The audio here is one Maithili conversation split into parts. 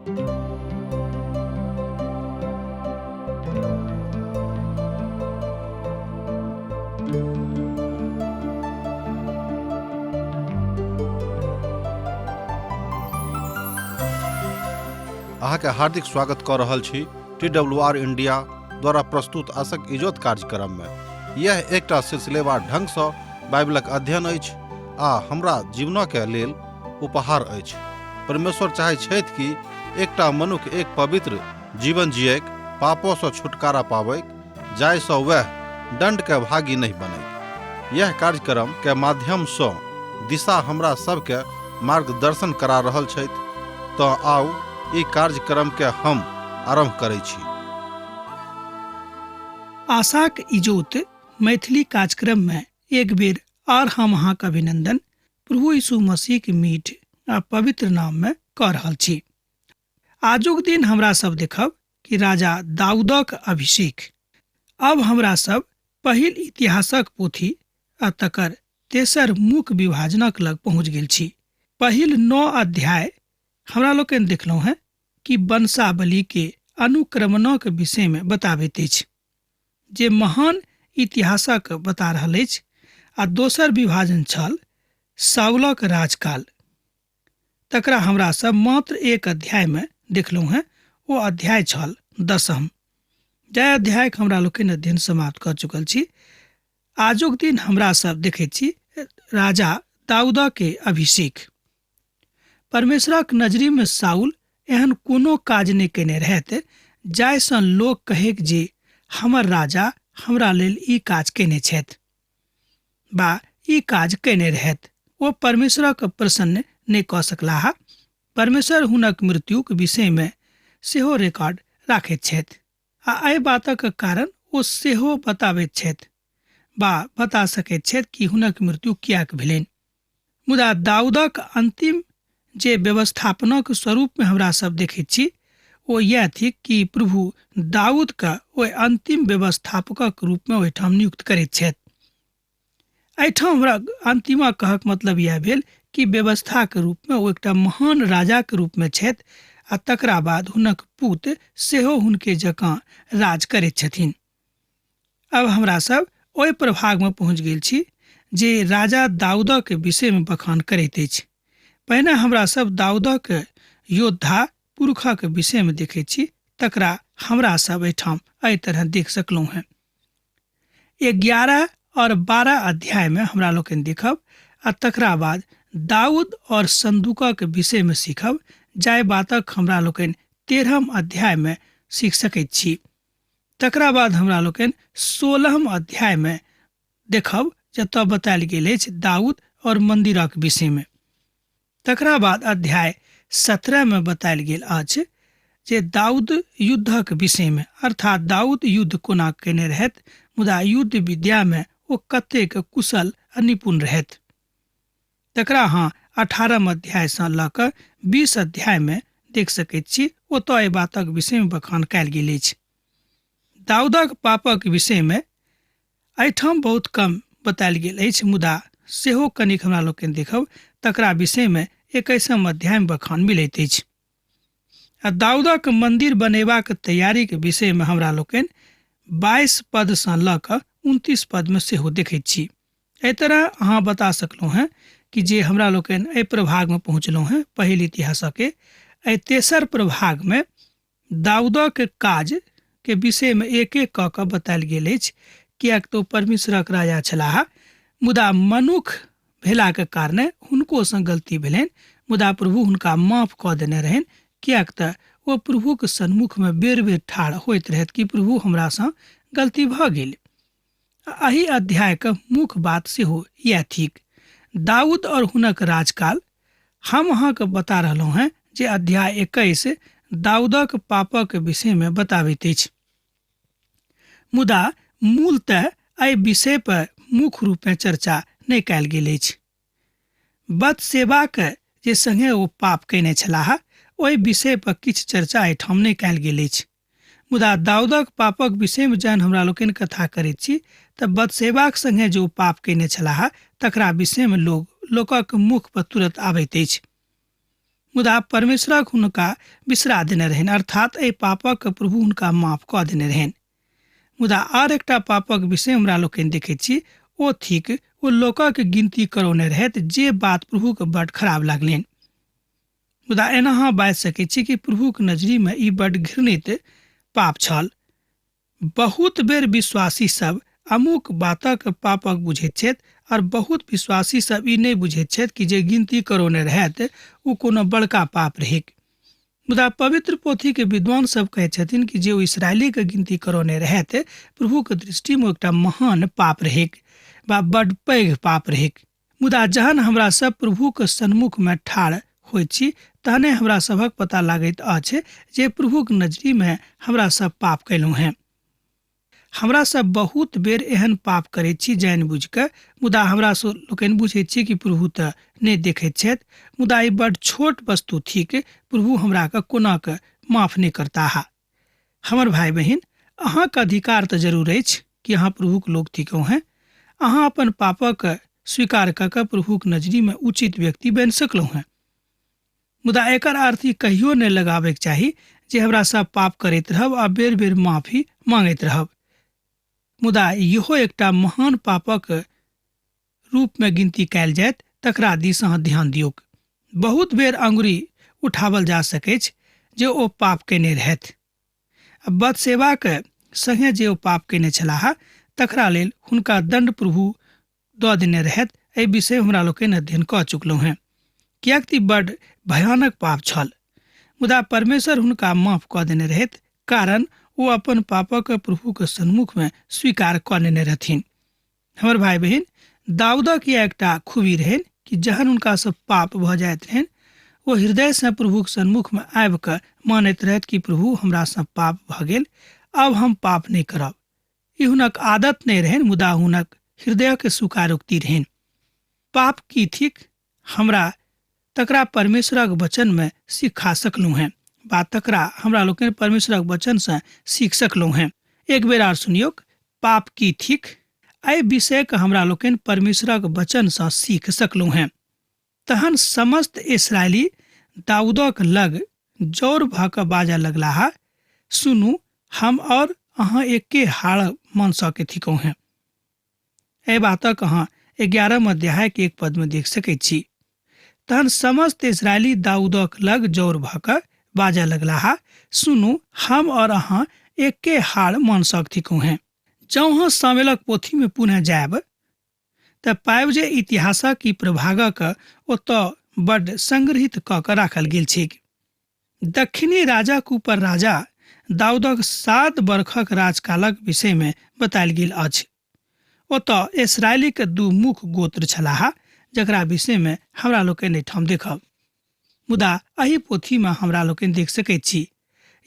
अहाँके हार्दिक स्वागत कऽ रहल छी टी डब्ल्यू आर इंडिया द्वारा प्रस्तुत आशक इजोत कार्यक्रममे। यह एकटा सिलसिलेवार ढंगसँ बाइबलक अध्ययन अछि आ हमरा जीवनके लेल उपहार अछि। परमेश्वर चाहै छथि कि एकटा मनुख एक पवित्र जीवन जियैक, पापोसँ छुटकारा पाबैक, जाहिसँ वएह दण्डके भागी नहि बनैक। यह कार्यक्रम के माध्यमसँ दिशा हमरा सबके मार्गदर्शन करा रहल छथि। तँ आउ ई कार्यक्रम के हम आरम्भ करै छी। आशाक इजोत मैथिली कार्यक्रम में एक बेर आर हम अहाँक अभिनंदन प्रभु यीशु मसीह के मीठ आ पवित्र नाम में कऽ रहल छी। आजुक दिन हमरा सब देखब कि राजा दाऊदक अभिषेक। अब हमरा सब पहिल इतिहासक पोथी आ तकर तेसर मुख्य विभाजनक लग पहुँच गेल छी। पहिल 9 अध्याय हमरा लोकनि देखलहुँ हेँ कि वंशावली के अनुक्रमणक विषय में बताबैत अछि, जे महान इतिहासक बता रहल अछि। आ दोसर विभाजन छल साउलक राजकाल, तकरा हमरा सब मात्र एक अध्याय में देखलहुँ हेँ। ओ अध्याय छल 10। जाहि अध्यायक हमरा लोकनि अध्ययन समाप्त कऽ चुकल छी। आजुक दिन हमरा सब देखैत छी राजा दाऊद के अभिषेक। परमेश्वरक नजरी में साउल एहन कोनो काज नहि केने रहैत जाहिसँ लोक कहैक जे हमर राजा हमरा लेल ई काज केने छथि बा ई काज केने रहैत। ओ परमेश्वरक प्रसन्न नहि कऽ सकलाह। परमेश्वर हुनक मृत्युक विषय में सेहो रिकॉर्ड राखैत छथि आ एहि बातक कारण ओ सेहो बताबैत छथि बा बता सकैत छथि कि हुनक मृत्यु किएक भेलनि। मुदा दाऊदक अंतिम जे व्यवस्थापनक स्वरूप में हमरा सब देखैत छी ओ इएह थिक कि प्रभु दाऊद के ओहि अंतिम व्यवस्थापकक रूप में ओहिठाम नियुक्त करैत छथि। एहिठाम हमरा अंतिमा कहक मतलब इएह भेल कि व्यवस्थाक रूप में ओ एकटा महान राजाक रूप में छथि आ तकरा बाद हुनक पूत सेहो हुनके जकाँ राज करैत छथिन। अब हमरा सब ओहि प्रभाग में पहुँच गेल छी जे राजा दाऊदक विषय में बखान करैत अछि। पहिने हमरा सब दाऊदक योद्धा पुरखक विषय में देखैत छी, तकरा हमरा सब एहिठाम एहि तरह देख सकलहुँ हेँ। 11 और 12 अध्याय में हमरा लोकनि देखब आ तकरा बाद दाऊद और संदूकक विषय में सीखब, जाहि बातक हमरा लोकनि 13 अध्याय में सीख सकैत छी। तकरा बाद हमरा लोकनि 16 अध्याय में देखब जतऽ बतायल गेल अछि दाऊद और मंदिरक विषय में। तकरा बाद अध्याय 17 में बतायल गेल अछि जे दाऊद युद्धक विषय में, अर्थात दाऊद युद्ध कोना केने रहैत, मुदा युद्ध विद्या में ओ कतेक कुशल आ निपुण रहैत। तकरा अहाँ 18 अध्याय सँ लऽ कऽ 20 अध्याय में देख सकैत छी। ओतऽ एहि बातक विषय में बखान कयल गेल अछि। दाऊदक पापक विषय में एहिठाम बहुत कम बतायल गेल अछि, मुदा सेहो कनिक हमरा लोकनि देखब तकरा विषय में 21 अध्याय में बखान मिलैत अछि। आ दाऊदक मंदिर बनेबाक तैयारीक विषय में हमरा लोकनि 22 पद सँ लऽ कऽ 29 पद में सेहो देखैत छी। एहि तरह अहाँ बता सकलहुँ हेँ कि जे हमरा लोकनि एहि प्रभाग में पहुँचलहुँ हेँ पहिल इतिहासके एहि तेसर प्रभाग में दाऊदक काज के विषय में एक एक कऽ कऽ बतायल गेल अछि, किएक तऽ ओ परमेश्वरक राजा छलाह, मुदा मनुख भेलाक कारणे हुनकोसँ गलती भेलनि, मुदा प्रभु हुनका माफ कऽ देने रहनि, किएक तऽ ओ प्रभुक सन्मुख में बेर बेर ठाढ़ होइत रहथि कि प्रभु हमरासँ गलती भऽ गेल। एहि अध्यायक मुख्य बात सेहो इएह थिक। दाऊद और हुनक राजकाल हम अहाँके बता रहलहुँ हेँ जे अध्याय 21 दाऊदक पापक विषय में बताबैत अछि, मुदा मूलतः एहि विषय पर मुख्य रूपे चर्चा नहि कयल गेल अछि। बतसेबाक जे संगे ओ पाप कयने छलाह ओहि विषय पर किछु चर्चा एहिठाम नहि कयल गेल अछि। मुदा दाऊदक पापक विषय में जहन हमरा लोकनि कथा करैत छी तऽ बतसेबाक संगे जे ओ पाप कयने छलाह तकरा विषय में लोकक मुख पर तुरंत आबैत अछि। मुदा परमेश्वरक हुनका बिसरा देने रहनि, अर्थात एहि पापक प्रभु हुनका माफ कऽ देने रहनि। मुदा आर एकटा पापक विषय हमरा लोकनि देखैत छी, ओ थिक ओ लोकक गिनती करौने रहथि, जे बात प्रभुके बड्ड खराब लागलनि। मुदा एना अहाँ बाजि सकैत छी कि प्रभुक नजरीमे ई बड्ड घृणित पाप छल। बहुत बेर विश्वासी सब अमुक बातक पापक बुझैत छथि और बहुत विश्वासी सब ई नहि बुझैत छथि कि जे गिनती करौने रहथि ओ कोनो बड़का पाप रहैक। मुदा पवित्र पोथी के विद्वान सब कहै छथिन कि जे ओ इसराइली के गिनती करौने रहथि प्रभु के दृष्टि में एकटा महान पाप रहैक बा बड पैघ पाप रहैक। मुदा जहन हमरा सब प्रभु के सन्मुख में ठाढ़ होइत छी तहने हमरा सभक पता लागैत अछि जे प्रभुक नजरी में हमरा सब पाप कयलहुँ हेँ। हमरा सब बहुत बेर एहन पाप करैत छी जानि बुझि कऽ, मुदा हमरा सब लोकनि बुझैत छी कि प्रभु तऽ नहि देखैत छथि, मुदा ई बड छोट वस्तु थिक, प्रभु हमरा के कोना के माफ नहि करताह। हमर भाई बहिन, अहाँके अधिकार तऽ जरूर अछि कि अहाँ प्रभुक लोक थिकहुँ हेँ। अहाँ अपन पापक स्वीकार कऽ कऽ प्रभुक नजरीमे उचित व्यक्ति बनि सकलहुँ हेँ। मुदा एकर अर्थ ई कहियो नहि लगाबैके चाही जे हमरा सब पाप करैत रहब आ बेर बेर माफी मांगैत रहब। मुदा इहो एकटा महान पापक रूपमे गिनती कयल जायत, तकरा दिस अहाँ ध्यान दियौक। बहुत बेर अंगुरी उठावल जा सकैछ जे ओ पाप कयने रहथि आ बतसेबाक संगे जे ओ पाप कयने छलाह तकरा लेल हुनका दण्ड प्रभु दऽ देने रहथि। एहि विषय हमरा लोकनि अध्ययन कऽ चुकलहुँ हेँ, किएक तऽ ई बड्ड भयानक पाप छल। मुदा परमेश्वर हुनका माफ कऽ देने रहथि, कारण ओ अपन पापक प्रभुक सन्मुखमे स्वीकार कऽ लेने रहथिन। हमर भाई बहिन, दाऊदक यह एकटा खूबी रहनि कि जहन हुनकासँ पाप भऽ जाइत रहनि ओ हृदयसँ प्रभुक सन्मुखमे आबि कऽ मानैत रहथि कि प्रभु हमरासँ पाप भऽ गेल, आब हम पाप नहि करब। ई हुनक आदत नहि रहनि, मुदा हुनक हृदयक स्वीकारोक्ति रहनि। पाप की थिक हमरा तकरा परमेश्वरक वचनमे सिखा सकलहुँ हेँ बा तकरा हमरा लोकनि परमेश्वरक वचनसँ सीख सकलहुँ हेँ। एक बेर आर सुनियौक, पाप की थिक एहि विषयके हमरा लोकनि परमेश्वरक वचनसँ सीख सकलहुँ हेँ। तहन समस्त इसराइली दाऊदक लग जौर भऽ कऽ बाजऽ लगलाह, सुनू, हम और अहाँ एके हाड़ मांसके थिकहुँ हेँ। एहि बातक अहाँ 11 अध्याय के 1 पद में देख सकैत छी। तहन समस्त इसराइली दाऊदक लग जौर भऽ कऽ बाजऽ लगलाह, सुनू, हम और अहाँ एके हाड़ मांसक थिकहुँ हेँ। जँ अहाँ सामेलक पोथी में पुनः जायब तऽ पायब जे इतिहासक ई प्रभागक ओतऽ बड्ड संग्रहित कऽ कऽ राखल गेल छैक। दक्षिणी राजाक ऊपर राजा दाऊदक 7 बरखक राजकालक विषयमे बतायल गेल अछि। ओतऽ इसराइलीक 2 मुख्य गोत्र छलाह, जकरा विषयमे हमरा लोकनि एहिठाम देखब। मुदा एहि पोथीमे हमरा लोकनि देख सकैत छी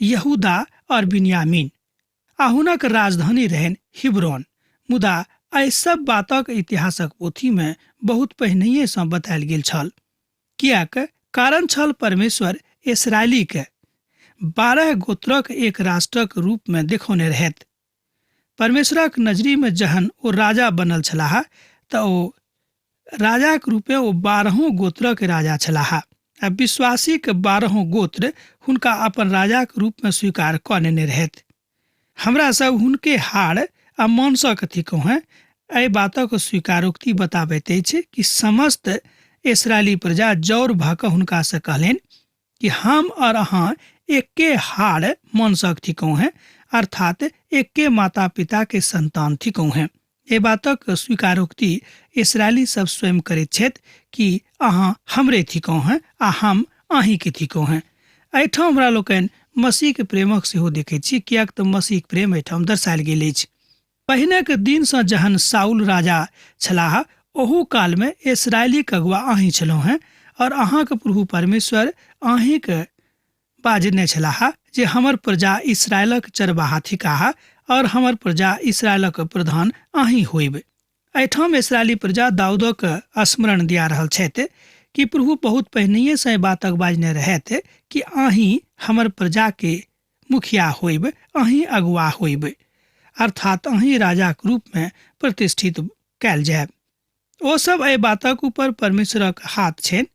यहूदा और बिन्यामीन आ हुनक राजधानी रहनि हिब्रोन। मुदा एहि सब बातक इतिहासक पोथीमे बहुत पहिनहिएसँ बतायल गेल छल। किएक? कारण छल परमेश्वर इसराइलीके 12 गोत्रक एक राष्ट्रक रूपमे देखौने रहथि। परमेश्वरक नजरीमे जहन ओ राजा बनल छलाह तऽ ओ राजाक रूपे ओ 12 गोत्रक राजा छलाह आ विश्वासीक 12 गोत्र हुनका अपन राजाक रूपमे स्वीकार कऽ लेने रहथि। हमरा सब हुनके हाड़ आ मांसक थिकहुँ हेँ। एहि बातक स्वीकारोक्ति बताबैत अछि कि समस्त इसराइली प्रजा जौर भऽ कऽ हुनकासँ कहलनि कि हम और अहाँ एके हाड़ मांसक थिकहुँ हेँ, अर्थात एके माता पिता के संतान थिकहुँ हेँ। एहि बातक स्वीकारोक्ति इसराइली सब स्वयं करैत छथि कि अहाँ हमरे थिकहुँ हेँ आ हम अहींके थिकहुँ हेँ। एहिठाम हमरा लोकनि मसीहके प्रेमक सेहो देखैत छी, किएक तऽ मसीहक प्रेम एहिठाम दर्शायल गेल अछि। पहिनेके दिनसँ जहन साउल राजा छलाह ओहू कालमे इसराइलीक अगुआ अहीं छलहुँ हेँ और अहाँके प्रभु परमेश्वर अहींके बाजने छलाह जे हमर प्रजा इसराइलक चरवाहा थिकाह और हमर प्रजा इसराइलक प्रधान अहीं होइब। एहिठाम इसराइली प्रजा दाऊदक स्मरण दिया रहल छथि कि प्रभु बहुत पहिनहिए से बातक बाजने रहथि कि अहीं हमर प्रजा के मुखिया होइब, अहीं अगुआ होइब, अर्थात अहीं राजाक रूप में प्रतिष्ठित कयल जायब। ओ सब एहि बातक ऊपर परमेश्वरक हाथ छनि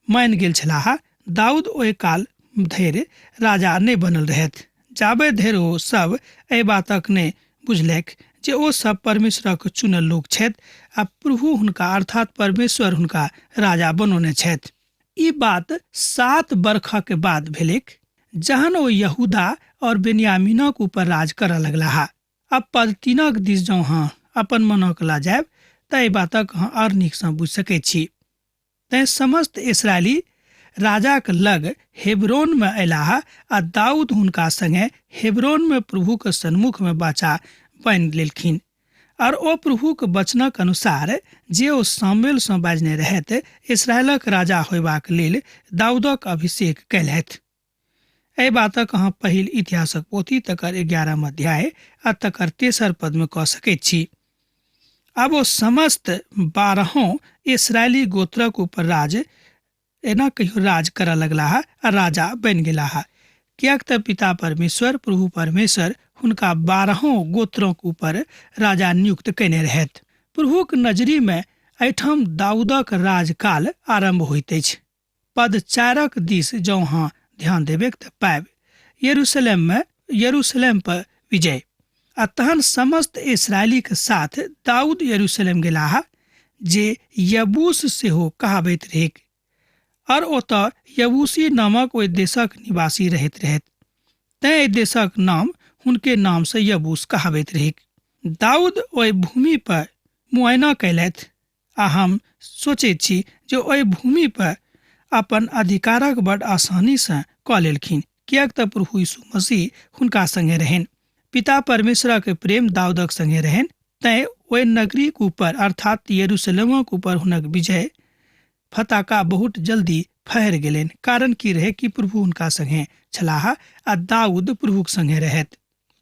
मानि गेल छलाह। दाऊद ओहि काल धरि राजा नहि बनल रहथि जाबे धरि ओ सब एहि बातक नहि बुझलक जे ओ सब परमेश्वरक चुनल लोक छथि आ प्रभु हुनका अर्थात परमेश्वर हुनका राजा बनौने छथि। ई बात 7 बरखक बाद भेलैक जहन ओ यहूदा और बेन्यामीनक ऊपर राज करऽ लगलाह। अब पद 3 दिस जँ अहाँ अपन मनक ला जायब तऽ एहि बातक अहाँ आओर नीकसँ बुझि सकैत छी। तैं समस्त इसराइली राजाक लग हेब्रोनमे अयलाह आ दाऊद हुनका संगे हेब्रोनमे प्रभुक सन्मुखमे बाचा बान्हि लेलखिन और ओ प्रभुक वचनक अनुसार जे ओ सामुएलसँ बाजने रहथि इसराइलक राजा होयबाक लेल दाऊदक अभिषेक कयलथि। एहि बातक अहाँ पहिल इतिहासक पोथी तकर 11 अध्याय आ तकर 3 पदमे कऽ सकैत छी। आब ओ समस्त 12 इसराइली गोत्रक ऊपर राज एना कहियो राज करऽ लगलाह आ राजा बनि गेलाह, किएक तऽ पिता परमेश्वर प्रभु परमेश्वर हुनका 12 गोत्रक ऊपर राजा नियुक्त कयने रहथि। प्रभुक नजरीमे एहिठाम दाऊदक राजकाल आरम्भ होइत अछि। पद 4 दिस जँ अहाँ ध्यान देबेक तऽ पाबि यरूशलेममे यरूशलेम पर विजय। आ तहन समस्त इसराइलीक साथ दाऊद यरूशलेम गेलाह जे यबूस सेहो कहाबैत रहैक और ओतऽ यबूसी नामक ओहि देशक निवासी रहैत रहैत, तैं एहि देशक नाम हुनके नामसँ यबूस कहाबैत रहैक। दाऊद ओहि भूमि पर मुआयना कयलथि आ हम सोचैत छी जे ओहि भूमि पर अपन अधिकारक बड आसानीसँ कऽ लेलखिन, किएक तऽ प्रभु यीशु मसीह हुनका संगे रहनि। पिता परमेश्वरक प्रेम दाऊदक संगे रहनि, तैं ओहि नगरीक ऊपर अर्थात यरूशलेमक ऊपर हुनक विजय फताका बहुत जल्दी फहर गेलनि। कारण की रहै कि प्रभु हुनका संगे छलाह आ दाऊद प्रभुक संगे रहथि।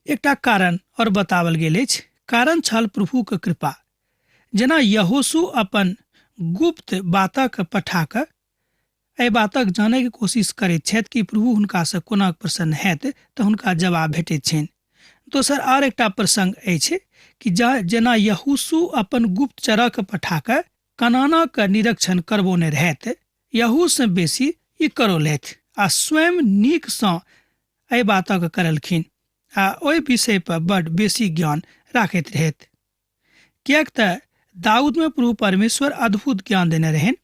एकटा कारण और बतावल गेल अछि, कारण छल प्रभुक कृपा। जेना यहोशू अपन गुप्त बातक पठा कऽ एहि बातक जानैके कोशिश करैत छथि कि प्रभु हुनकासँ कोना प्रसन्न हैत, तऽ हुनका जवाब भेटैत छनि। दोसर आर एकटा प्रसंग अछि कि जेना यहोशू अपन गुप्तचरक पठा कऽ कनानक निरीक्षण करबौने रहथि, यहूसँ बेसी ई करौलथि आ स्वयं नीकसँ एहि बातक करलखिन आ ओहि विषय पर बड बेसी ज्ञान राखैत रहथि, किएक तऽ दाऊदमे प्रभु परमेश्वर अद्भुत ज्ञान देने रहनि।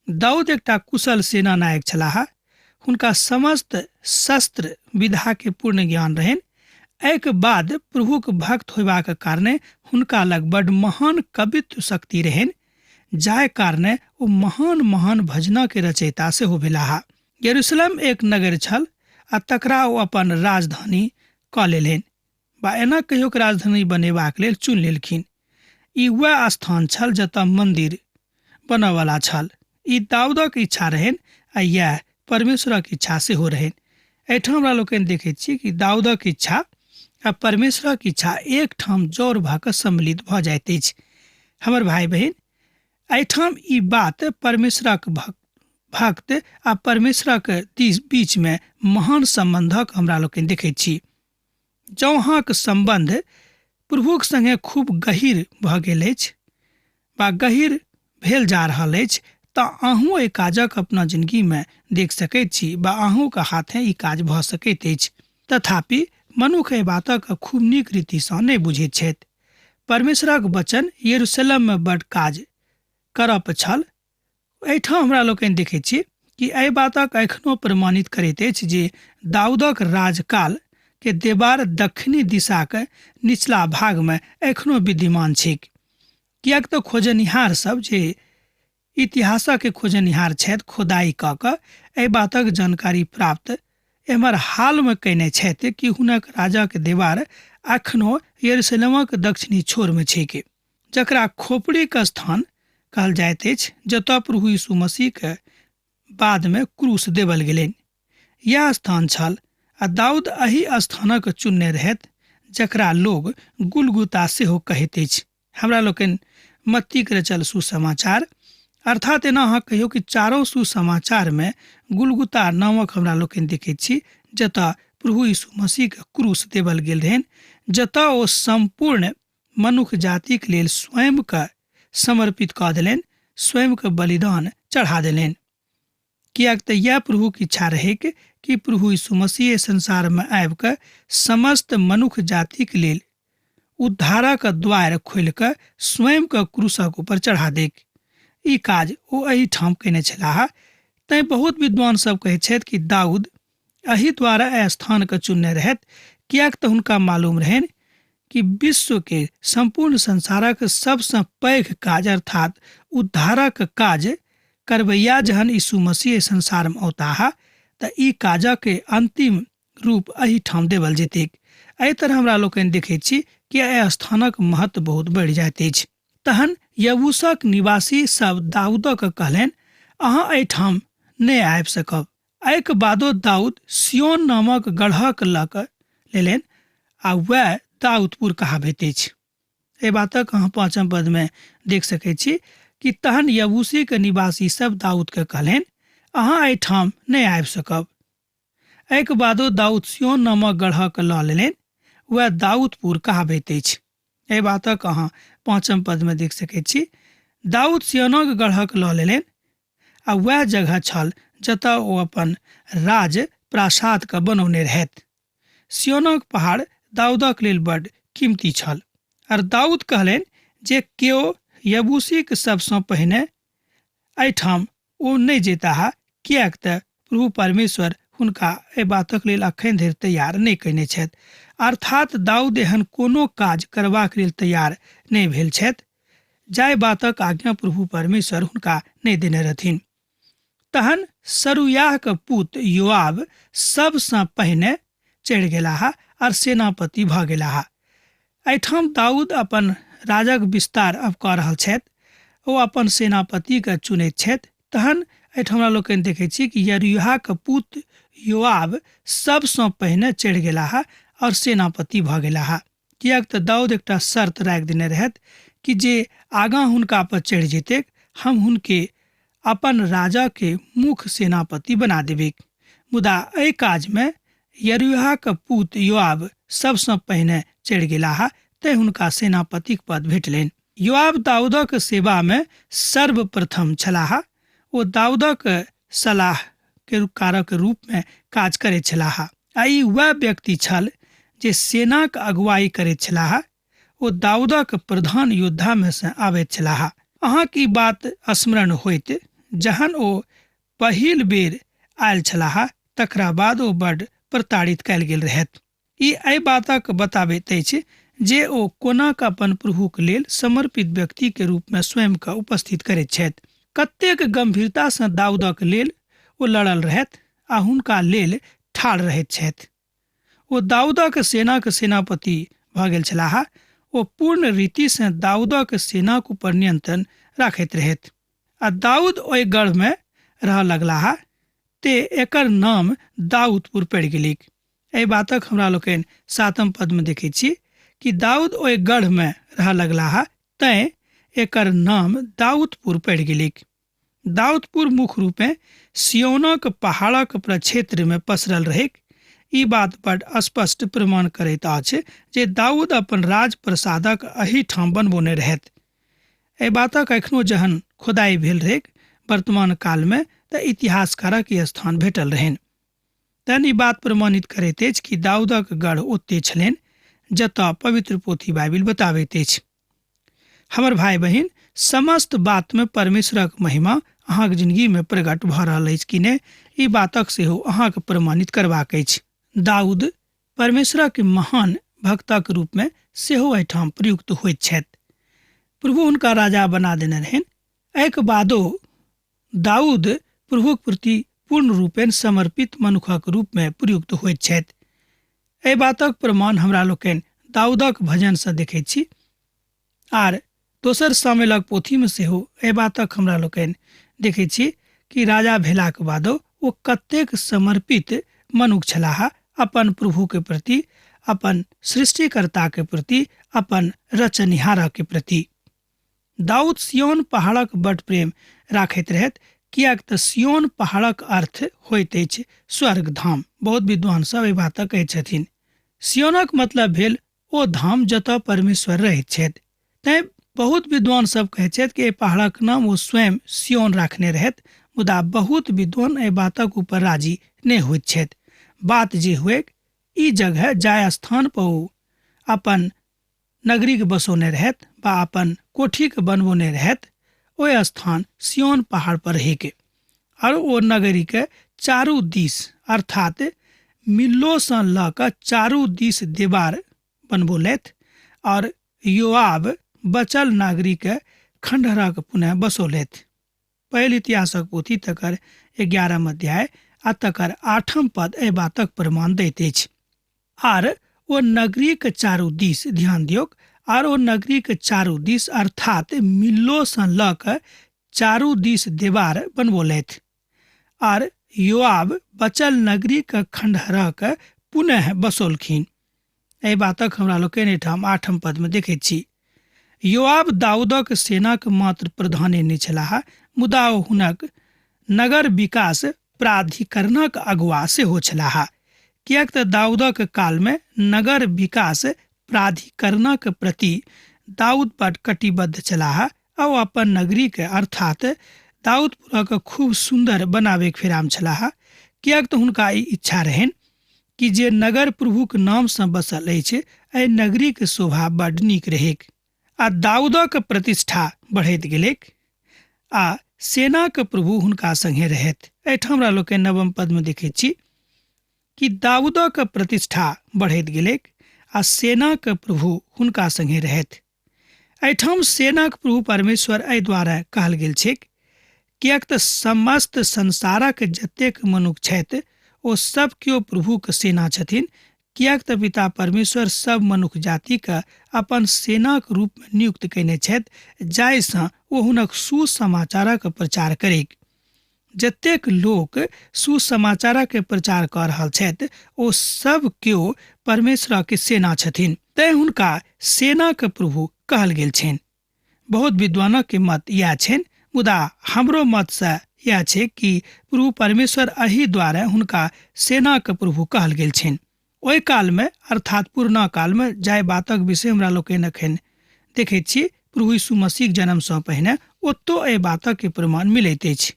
दाऊद एकटा कुशल सेना नायक छलाह, हुनका समस्त शस्त्र विधा के पूर्ण ज्ञान रहनि। एहिके बाद प्रभुक भक्त होयबाक कारणे हुनका लग बड महान कवित्व शक्ति रहनि, जाहि कारणे ओ महान महान भजना के रचयिता सेहो भेलाह। यरूशलेम एक नगर छल आ तकरा ओ अपन राजधानी कऽ लेलनि बा एना कहियो के राजधानी बनेबाक लेल चुनि लेलखिन। ई वएह स्थान छल जतऽ मंदिर बनऽवला छल। ई दाऊदक इच्छा रहनि आ इएह परमेश्वरक इच्छा सेहो रहनि। एहिठाम हमरा लोकनि देखैत छी कि दाऊदक इच्छा आ परमेश्वरक इच्छा एकठाम जड़ भऽ कऽ सम्मिलित भऽ जाइत अछि। हमर भाई बहिन, एहिठाम ई बात परमेश्वरक भक्त आ परमेश्वरक बीचमे महान सम्बन्धक हमरा लोकनि देखैत छी। जँ अहाँक सम्बन्ध प्रभुक संगे खूब गहीर भऽ गेल अछि वा गहीर भेल जा रहल अछि तऽ अहूँ एहि काजक अपना जिनगीमे देख सकैत छी वा अहूँके हाथे ई काज भऽ सकैत अछि। तथापि मनुख एहि बातक खूब नीक रीतिसँ नहि बुझैत छथि। परमेश्वरक वचन यरूशलेममे बड काज करऽ छल। एहिठाम हमरा लोकनि देखैत छी कि एहि बातक एखनो प्रमाणित करैत अछि जे दाऊदक राजकाल के देवार दक्षिणी दिशाक निचला भागमे एखनो विद्यमान छैक, किएक तऽ खोजनिहार सब जे इतिहासक खोजनिहार छथि खोदाइ कऽ कऽ एहि बातक जानकारी प्राप्त एम्हर हालमे कयने छथि कि हुनक राजाक देवार एखनो यरूशलेमक दक्षिणी छोरमे छैक, जकरा खोपड़ीक स्थान कहल जाइत अछि, जतऽ प्रभु यीशु मसीहके बादमे क्रूस देवल गेलनि। यह स्थान छल आ दाऊद एहि स्थानक चुनने रहथि, जकरा लोग गुलगुता सेहो कहैत अछि। हमरा लोकनि मत्तीक रचल सुसमाचार अर्थात एना अहाँ कहियौ कि चारो सुसमाचारमे गुलगुता नामक हमरा लोकनि देखैत छी, जतऽ प्रभु यीशु मसीहके क्रूस देवल गेल रहनि, जतऽ ओ सम्पूर्ण मनुख जातिक लेल स्वयंके समर्पित कऽ देलनि, स्वयंके बलिदान चढ़ा देलनि। किएक तऽ इएह प्रभुक इच्छा रहैक कि प्रभु यीशु मसीह एहि संसारमे आबि कऽ समस्त मनुख जातिक लेल उद्धारक द्वार खोलि कऽ स्वयंके क्रूसक ऊपर चढ़ा दैक। ई काज ओ एहिठाम कयने छलाह। तैँ बहुत विद्वान सब कहैत छथि कि दाऊद एहि द्वारा एहि स्थानके चुनने रहथि, किएक तऽ हुनका मालूम रहनि कि विश्वके सम्पूर्ण संसारक सबसँ पैघ काज अर्थात उद्धारक काज करबैया जहन यीशु मसीह एहि संसारमे औताह तऽ ई काजक अन्तिम रूप एहिठाम देवल जेतैक। एहि तरह हमरा लोकनि देखैत छी कि एहि स्थानक महत्व बहुत बढ़ि जाइत अछि। तहन यबूसक निवासी सब दाऊदक कहलनि, अहाँ एहिठाम नहि आबि सकब। एहिके बादो दाऊद सियोन नामक गढ़क लऽ कऽ लेलनि आ वएह दाऊदपुर कहाबैत अछि। एहि बातक अहाँ पाँचम पदमे देख सकैत छी कि तहन यबूसीके निवासी सब दाऊदके कहलनि, अहाँ एहिठाम नहि आबि सकब। एहिके बादो दाऊद सियोन नामक गढ़क लऽ लेलनि, वएह दाऊदपुर कहाबैत अछि। एहि बातक अहाँ पाँचम पदमे देख सकैत छी। दाऊद सियोनक गढ़क लऽ लेलनि आ वएह जगह छल जतऽ ओ अपन राज प्रासादके बनौने रहथि। सियोनक पहाड़ दाऊदक लेल बड्ड कीमती छल आर दाऊद कहलनि जे केओ यबूसीक सबसँ पहिने एहिठाम ओ नहि जेताह, किएक तऽ प्रभु परमेश्वर हुनका एहि बातक लेल अखन धरि तैयार नहि कयने छथि। अर्थात दाऊद एहन कोनो काज करबाक लेल तैयार नहि भेल छथि जाहि बातक आज्ञा प्रभु परमेश्वर हुनका नहि देने रहथिन। तहन सरूयाहक पुत योआब सबसँ पहिने चढ़ि गेलाह आर सेनापति भऽ गेलाह। एहिठाम दाऊद अपन राजक विस्तार अब कऽ रहल छथि। ओ अपन सेनापतिके चुनैत छथि। तहन एहिठाम हमरा लोकनि देखै छी कि यरूयाहक पुत योआब सबसँ पहिने चढ़ि गेलाह आओर सेनापति भऽ गेलाह, किएक तऽ दाऊद एकटा शर्त राखि देने रहथि कि जे आगाँ हुनका पर चढ़ि जेतैक हम हुनके अपन राजाके मुख्य सेनापति बना देबैक। मुदा एहि काजमे यरूयाहक पूत योआब सबसँ पहिने चढ़ि गेलाह, तेँ हुनका सेनापतिक पद भेटलनि। योआब दाऊदक सेवामे सर्वप्रथम छलाह। ओ दाऊदक सलाह के कारक रूपमे काज करैत छलाह आ ई वएह व्यक्ति छल जे सेनाक अगुवाई करैत छलाह। ओ दाऊदक प्रधान योद्धामे सँ आबैत छलाह। अहाँक ई बात स्मरण होइत जहन ओ पहिल बेर आयल छलाह तकरा बाद ओ बड्ड प्रताड़ित कयल गेल रहथि। ई एहि बातक बताबैत अछि जे ओ कोना कऽ अपन प्रभुक लेल समर्पित व्यक्ति के रूप में स्वयं के उपस्थित करैत छथि। कतेक गंभीरता सँ दाऊदक लेल ओ लड़ल रहथि आ हुनका लेल ठाढ़ रहैत छथि। ओ दाऊदक सेनाक सेनापति भऽ गेल छलाह। ओ पूर्ण रीति सँ दाऊदक सेनाक ऊपर नियंत्रण राखैत रहथि। आ दाऊद ओहि गढ़ में रहऽ लगलाह, ते एकर नाम दाऊदपुर पड़ि गेलैक। एहि बातक हमरा लोकनि सातम पद में देखैत छी कि दाऊद ओहि गढ़ में रहऽ लगलाह, तैं एकर नाम दाऊदपुर पड़ि गेलैक। दाऊदपुर मुख्य रूपेँ सियोनक पहाड़क प्रक्षेत्र में पसरल रहैक। ई बात बड स्पष्ट प्रमाण करैत अछि जे दाऊद अपन राज प्रसादक एहिठाम बनबौने रहथि। एहि बातक एखनो जहन खोदाइ भेल रहैक वर्तमान कालमे तऽ इतिहासकारक ई स्थान भेटल रहनि। तहन ई बात प्रमाणित करैत अछि कि दाऊदक गढ़ ओते छलनि जतऽ पवित्र पोथी बाइबिल बताबैत अछि। हमर भाइ बहिन, समस्त बातमे परमेश्वरक महिमा अहाँक जिंदगीमे प्रकट भऽ रहल अछि कि नहि, ई बातक सेहो अहाँके प्रमाणित करबाक अछि। दाऊद परमेश्वरक महान भक्तक रूपमे सेहो एहिठाम प्रयुक्त होइत छथि। प्रभु हुनका राजा बना देने रहनि। एहिके बादो दाऊद प्रभुक प्रति पूर्ण रूपेण समर्पित मनुखक रूपमे प्रयुक्त होइत छथि। एहि बातक प्रमाण हमरा लोकनि दाऊदक भजनसँ देखैत छी आर दोसर शामिलक पोथीमे सेहो एहि बातक हमरा लोकनि देखैत छी कि राजा भेलाक बादो ओ कतेक समर्पित मनुख छलाह अपन प्रभुके प्रति, अपन सृष्टिकर्ताके प्रति, अपन रचनिहारके प्रति। दाऊद सियोन पहाड़क बड प्रेम राखैत रहथि, किएक तऽ सियोन पहाड़क अर्थ होइत अछि स्वर्ग धाम। बहुत विद्वान सब एहि बातक कहैत छथिन। सियोनक मतलब भेल ओ धाम जतऽ परमेश्वर रहैत छथि। तैं बहुत विद्वान सब कहैत छथि कि एहि पहाड़क नाम ओ स्वयं सियोन राखने रहथि, मुदा बहुत विद्वान एहि बातक ऊपर राजी नहि होइत छथि। बात जे हुएक, ई जगह जाहि स्थान पर ओ अपन नगरीके बसौने रहथि वा अपन कोठीके बनबौने रहथि, ओहि स्थान सियोन पहाड़ पर रहैके आओर ओ नगरीके चारू दिस अर्थात मिल्लोसँ लऽ कऽ चारू दिस दीवार बनबौलथि आओर योआब बचल नागरिकके खण्डहरक पुनः बसौलथि। पहिल इतिहासक पोथी तकर 11 अध्याय आ तकर 8 पद एहि बातक प्रमाण दैत अछि। आर ओ नगरीक चारू दिस, ध्यान दियौक, आर ओ नगरीक चारू दिस अर्थात मिल्लोसँ लऽ कऽ चारू दिस दीवार बनबौलथि आर योआब बचल नगरीक खण्डहरक पुनः बसौलखिन। एहि बातक हमरा लोकनि एहिठाम 8 पदमे देखैत छी। योआब दाऊदक सेनाक मात्र प्रधाने नहि छलाह, मुदा ओ हुनक नगर विकास प्राधिकरणक अगुआ सेहो छलाह, किएक तऽ दाऊदक कालमे नगर विकास प्राधिकरणक प्रति दाऊद बड कटिबद्ध छलाह आ ओ अपन नगरीके अर्थात दाऊदपुरक खूब सुन्दर बनाबैके फेराम छलाह, किएक तऽ हुनका ई इच्छा रहनि कि जे नगर प्रभुक नामसँ बसल अछि एहि नगरीके शोभा बड नीक रहैक। आ दाऊदक प्रतिष्ठा बढ़ैत गेलैक आ सेनाक प्रभु हुनका संगे रहथि। एहिठाम हमरा लोकनि 9 पदमे देखैत छी कि दाऊदक प्रतिष्ठा बढ़ैत गेलैक आ सेनाक प्रभु हुनका संगे रहथि। एहिठाम सेनाक प्रभु परमेश्वर एहि द्वारा कहल गेल छैक किएक तऽ समस्त संसारक जतेक मनुख छथि ओ सब केओ प्रभुक सेना छथिन, किएक तऽ पिता परमेश्वर सब मनुख जातिके अपन सेनाक रूपमे नियुक्त कयने छथि जाहिसँ ओ हुनक सुसमाचारक प्रचार करैक। जतेक लोक सुसमाचारक प्रचार कऽ रहल छथि ओ सब केओ परमेश्वरक सेना छथिन, तैं हुनका सेनाक प्रभु कहल गेल छनि। बहुत विद्वानक मत इएह छनि, मुदा हमरो मतसँ इएह छै कि प्रभु परमेश्वर एहि द्वारे हुनका सेनाक प्रभु कहल गेल छनि। ओहि कालमे अर्थात पुरना कालमे जाहि बातक विषय हमरा लोकनि एखन देखैत छी, प्रभु यीशु मसीहक जन्मसँ पहिने ओतौ एहि बातक प्रमाण मिलैत अछि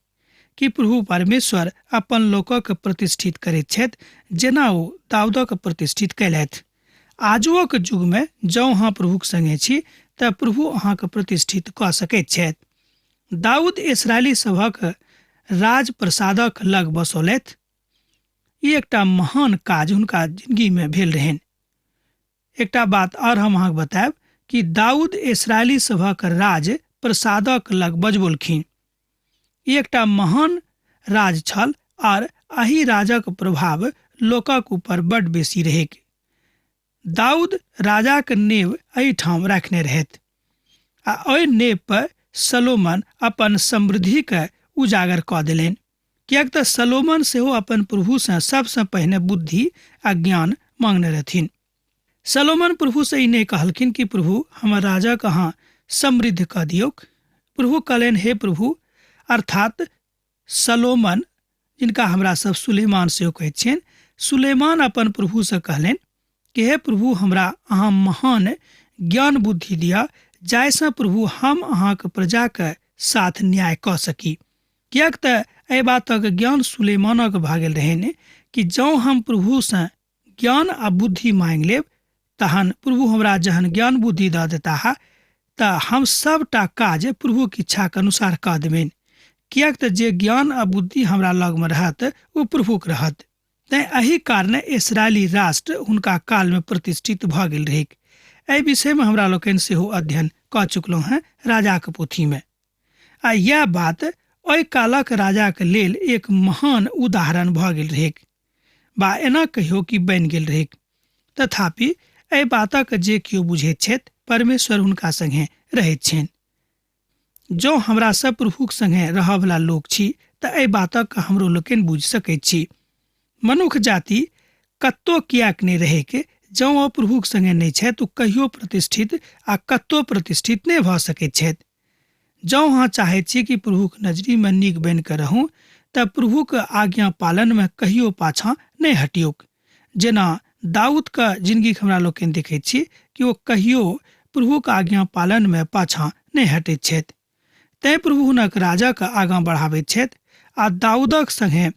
कि प्रभु परमेश्वर अपन लोकक प्रतिष्ठित करैत छथि जेना ओ दाऊदक प्रतिष्ठित कयलथि। आजुओक युगमे जँ अहाँ प्रभुक संगे छी तऽ प्रभु अहाँके प्रतिष्ठित कऽ सकैत छथि। दाऊद इसराइली सभक राजप्रसादक लग बसौलथि। ई एकटा महान काज हुनका जिंदगीमे भेल रहनि। एकटा बात आओर हम अहाँके बतायब कि दाऊद इसराइली सभक राज प्रसादक लग बजबौलखिन। ई एकटा महान राज छल आर एहि राजक प्रभाव लोकक ऊपर बड बेसी रहैक। दाऊद राजाक नेव एहिठाम राखने रहथि आ एहि नेव पर सलोमन अपन समृद्धिके उजागर कऽ देलनि, किएक तऽ सलोमन सेहो अपन प्रभुसँ सबसँ पहिने बुद्धि आ ज्ञान मांगने रहथिन। सलोमन प्रभुसँ ई नहि कहलखिन कि प्रभु हमर राजाके अहाँ समृद्ध कऽ दियौक। प्रभु कहलनि, हे प्रभु, अर्थात सलोमन, जिनका हमरा सब सुलेमान सेहो कहैत छियनि, सुलेमान अपन प्रभुसँ कहलनि कि हे प्रभु, हमरा अहाँ महान ज्ञान बुद्धि दिअ जाहिसँ प्रभु हम अहाँके प्रजाके साथ न्याय कऽ सकी। किएक तऽ एहि बातक ज्ञान सुलेमानक भऽ गेल रहनि कि जँ हम प्रभुसँ ज्ञान आ बुद्धि मांगि लेब तहन प्रभु हमरा जहन ज्ञान बुद्धि दऽ देताह तऽ हम सबटा काज प्रभुक इच्छाके अनुसार कऽ देबनि, किएक तऽ जे ज्ञान आ बुद्धि हमरा लगमे रहत ओ प्रभुक रहत। तैँ एहि कारणे इसराइली राष्ट्र हुनका कालमे प्रतिष्ठित भऽ गेल रहैक। एहि विषयमे हमरा लोकनि सेहो अध्ययन कऽ चुकलहुँ हेँ राजाक पोथीमे। आ इएह बात ओहि कालक राजाक लेल एक महान उदाहरण भऽ गेल रहैक बा एना कहियो कि बनि गेल रहैक। तथापि एहि बातक जे केओ बुझैत छथि परमेश्वर हुनका संगे रहैत छनि। जँ हमरा सब प्रभुक संगे रहऽवला लोक छी तऽ एहि बातक हमरो लोकनि बुझि सकैत छी। मनुख जाति कतौ किएक नहि रहैक, जँ ओ प्रभुक संगे नहि छथि ओ कहियो प्रतिष्ठित आ कतौ प्रतिष्ठित नहि भऽ सकैत छथि। जँ अहाँ चाहैत छी कि प्रभुक नजरिमे नीक बनि कऽ रहू तऽ प्रभुक आज्ञा पालनमे कहियो पाछाँ नहि हटियौक। जेना दाऊदके जिनगीके हमरा लोकनि देखैत छी कि ओ कहियो प्रभुक आज्ञा पालनमे पाछाँ नहि हटैत छथि। तैँ प्रभु हुनक राजाके आगाँ बढ़ाबैत छथि आ दाऊदक संगे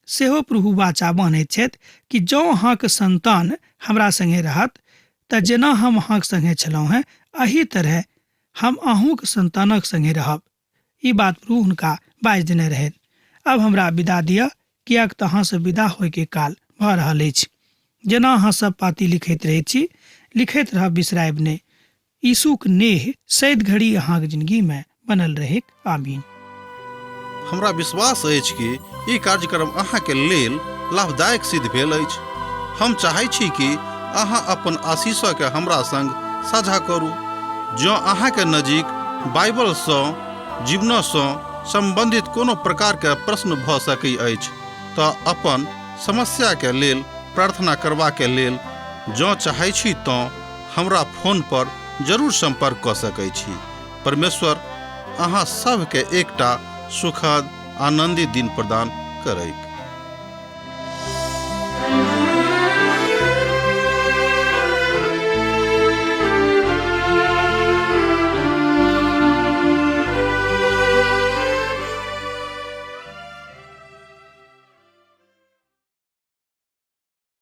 सेहो प्रभु वाचा बान्हैत छथि कि जँ अहाँके सन्तान हमरा संगे रहत तऽ जेना हम अहाँके संगे छलहुँ हेँ एहि तरहे हम अहूँके सन्तानक संगे रहब। ई बात प्रभु हुनका बाजि देने रहनि। आब हमरा विदा दिअ किएक तऽ अहाँसँ विदा होइके काल भऽ रहल अछि। जेना अहाँ सब पाती लिखैत रहैत छी लिखैत रहब बिसरायब नहि। यीशुक नेह सैद घड़ी अहाँक जिंदगी में बनल रहेक। आमीन। हमरा विश्वास अछि कि ई कार्यक्रम अहाँके लेल लाभदायक सिद्ध भेल अछि। हम चाहै छी कि अहाँ अपन आशीषके हमरा संग साझा करू। जँ अहाँके नजीक बाइबलसँ जीवनसँ सम्बन्धित कोनो प्रकारके प्रश्न भऽ सकै अछि तऽ अपन समस्याके लेल प्रार्थना करबाके लेल जँ चाहै छी तँ हमरा फोन पर जरूर संपर्क कऽ सकै छी। परमेश्वर अहाँ सभके एकटा सुखद आनंदित दिन प्रदान करैक।